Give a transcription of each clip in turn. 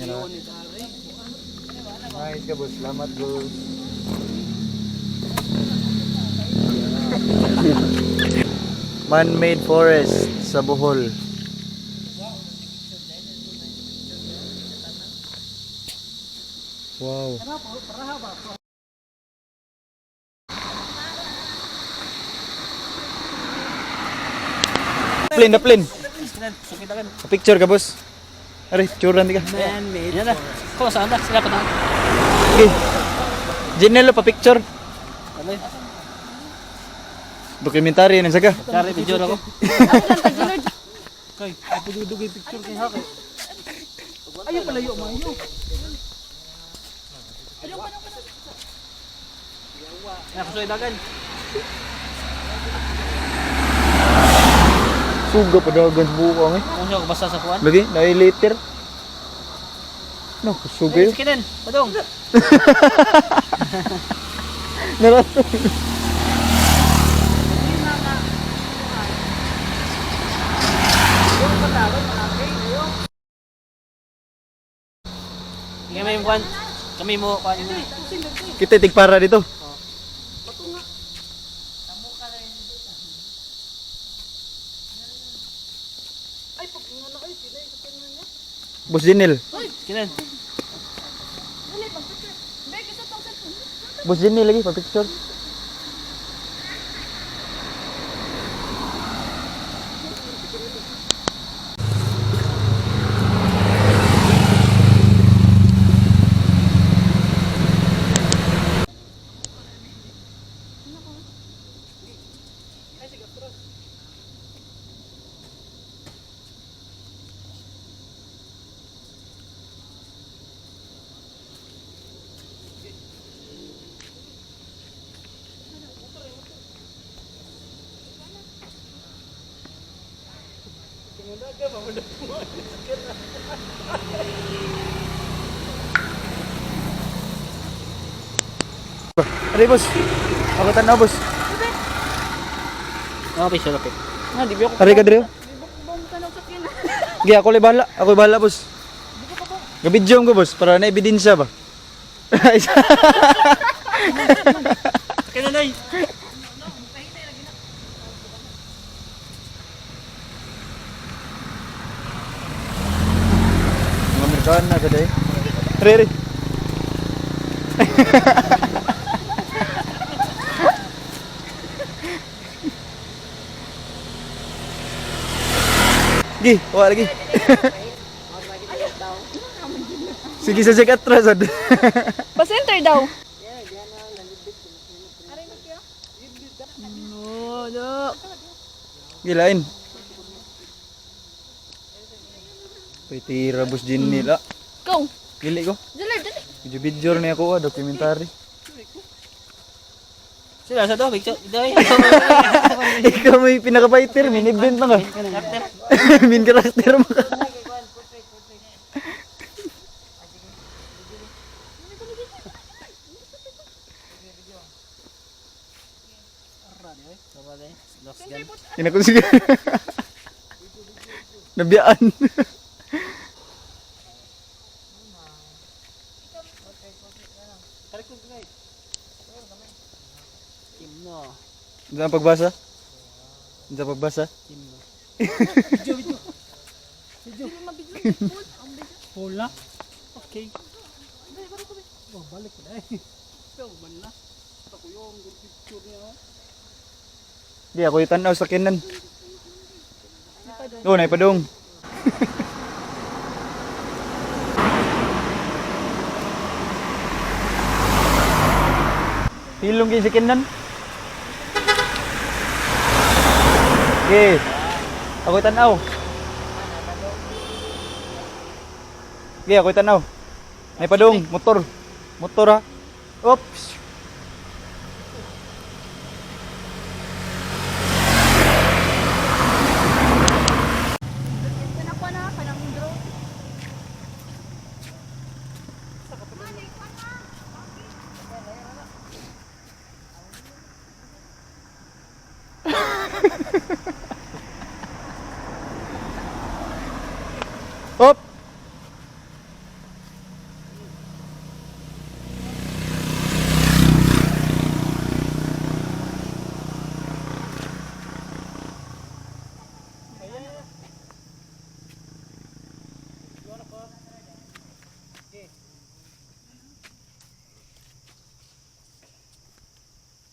Yan na. Nice ka, boss. Salamat, boss. Man-made forest sa Bohol. Wow. Plane, na plane. Picture ka, boss. Are, picturean di ka. Man-made. Yan na. Ko saan na? Sila pa na. Okay. Ginelo pa picture. Dokumentary na siya ka. Dari video ako. Kay, apududugay picture kay hake. Ayaw palayo mayo. Nakasoy dagan. Suga pa dagan sa bukang eh. Kung siya basta sa kuan. Lagi, na liter. No, suga yun. Kinen, padong. Narato. Kami mo kuan. Kami mo kuan. Kita tigpara dito. Boss Jinil. Kinen. Boss Jinil lagi pa picture. Ari boss. Ako tanaw boss. Oh, picture okay. Nga di ba ako Ari ka diri. Gi ako lay bahala. Ako bahala boss. Gabidyo ko boss para na ebidensya ba. Kinen ay. Mga Amerikano na sa day. Ari ari. Gi, wala lagi. Sige sa jack atras ad. Pa-center daw. No, no. Gilain. Pwede boss Jinny la. Go. Gili ko. Dali, dali. Video video na ako ah, documentary. Sila sa do picture. Dai. Ikaw may pinaka-fighter, main event na ka. Main character mo ka. Inako sige. Nabiyaan. Kimno. Unsa ang pagbasa? Unsa ang pagbasa? Kimno. Full na. Okay. Oh, balik na eh. Pero man na. Ako yung picture niya. oh. Di ako itanaw sa kinan. Oh, naipadong. Hilong kay sa kinan. Okay. Ako tanaw. Okay, ako tanaw. Naipadong, motor. Motor ha. Oops. Panakuha na ka ng drone. Op.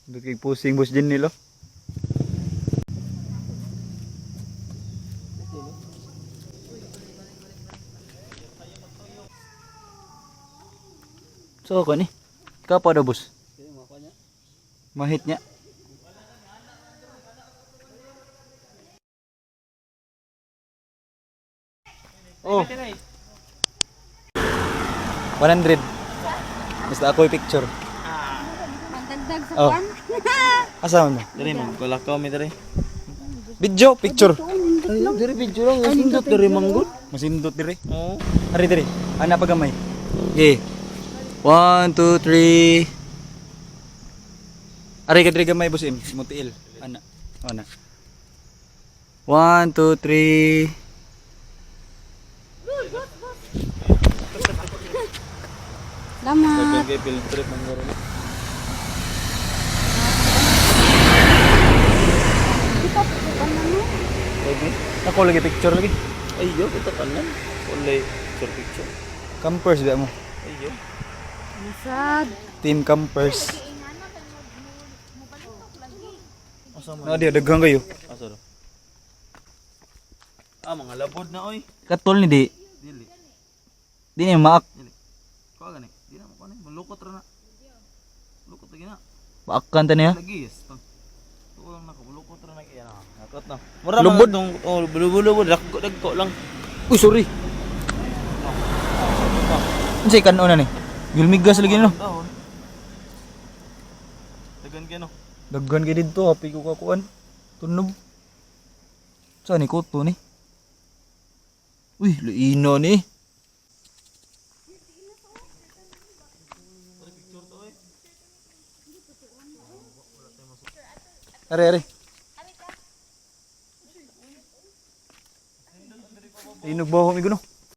Dito kay pusing boss din nilo. So ako ni. Ikaw pa daw boss. Mahit niya. Oh. 100. Basta ako yung picture. Pagdagdag sa Oh. kwan. Asa man ba? Diri mo, kulakaw mi diri. Video, picture. Diri video lang, sindot diri manggod. Masindot dire. Oo. Ari dire. Ana pa gamay. Okay. 1 2 3. Ari ka dire gamay boss M. Mutiil. Ana. Ana. 1 2 3. Salamat. Kay field trip man garo. Ako lagi picture lagi. Ayo, kita kanan. Ulay picture picture. Campers ba mo? Ayo. Masad. Team campers. Asa man? Na di daghan kayo. Asa do? Ah, mga labod na oy. Katol ni di. Dili. Di ni maak. Kuha gani. Di na mo kuha ni. Malukot ra na. Lukot lagi na. Maakkan ta niya. Lagi yes. Tang. Tuo lang nako, lukot ra na kaya na. Nakot na. Mura Lubod. man tong oh, lubod-lubod dagko dagko lang. Uy, sorry. Unsay kanon na ni? Gilmigas lagi no. Dahon. Dagan kay no. Daghan kay didto, happy ko kakuan. Tunob. Saan ni kuto ni? Uy, luino ni. Are, are. Inog ba ako, migo no?